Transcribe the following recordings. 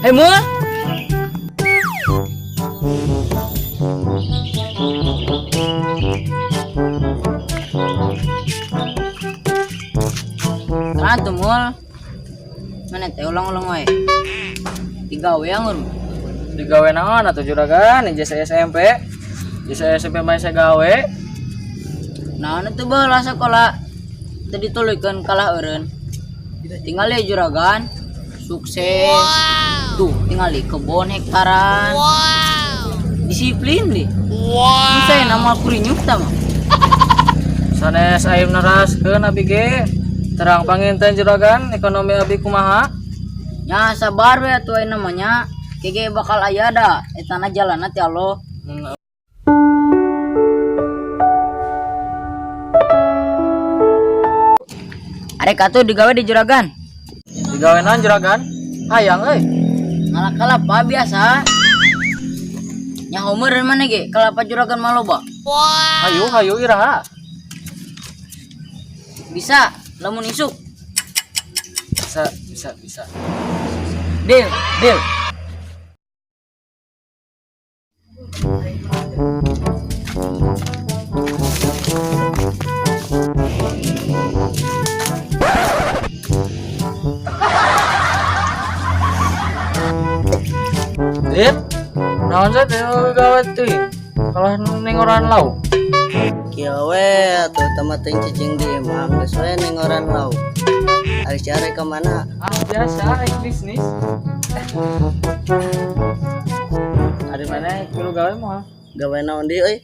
Hei Mul. Nah tuh Mul. Mana teh ulang-ulang wae. Digawe angur. Digawe naon atuh juragan jasa SMP. Jasa SMP mah saya gawe. Nah, itu baheula sekolah teu dituluykeun kalah eureun. Tinggal ya juragan sukses. Wow. Tuh, tinggal di kebon hektaran. Wow. Disiplin deh. Wow. Saya nama kurinyuk tah mah. Sanes ayeuna neraskeun abi ge. Terang panginten juragan ekonomi abi kumaha? Ya sabar we atuh ayeuna mah nya. Kege bakal aya da etana jalanna ti Allah. Arek atuh digawe di juragan. Digawe naon juragan? Hayang euy. Ngalah kalapa biasa. Nya meureun mana ge kalapa juragan mah loba. Hayu hayu iraha. Bisa lamun isuk. Bisa bisa bisa. Deal, deal. Dit, naon sih teh gawe teuing? Kalah nengoran lauk. Kieu we atuh tamating cicing di imah geus we nengoran lauk. Ari sia rek ka mana? Ah, biasa rek bisnis. Ari mana kudu gawe moal? Gawe naon deui euy?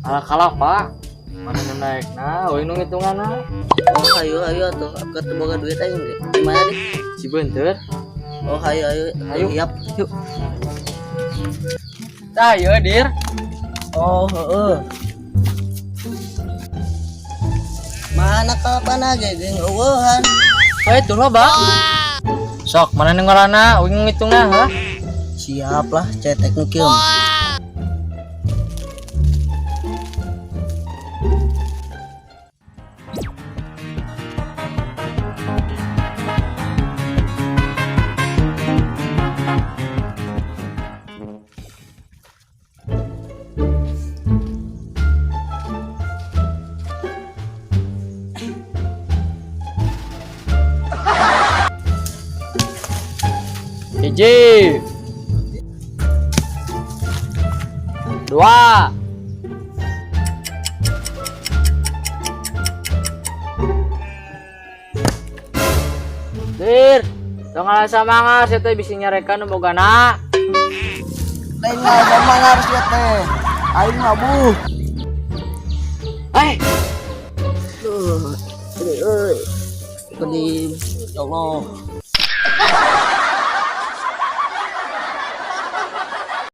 Ala kalapa. Mana nu naekna, euy nu ngitunganna. Oh hayu hayu atuh aku teu boga duit aing ge. Di mana di? Cibeunteur. Oh hayu hayu. Hayu. Siap. Yuk. Tah ieu dir. Oh heeh. Mana kalapana ge jeung eueuhan. Oh itu loba. Sok mana nengoranna, euy nu ngitungna hah? Siap lah cetek nu kieu. Hiji. Dua. Dir, tong ngalasa mangar sia teh bisi nyarekan nu bogana. Lain ngalasa mangar sia teh. Aing mabuk. Eh, Duh, euy. Pedih. Ya Allah.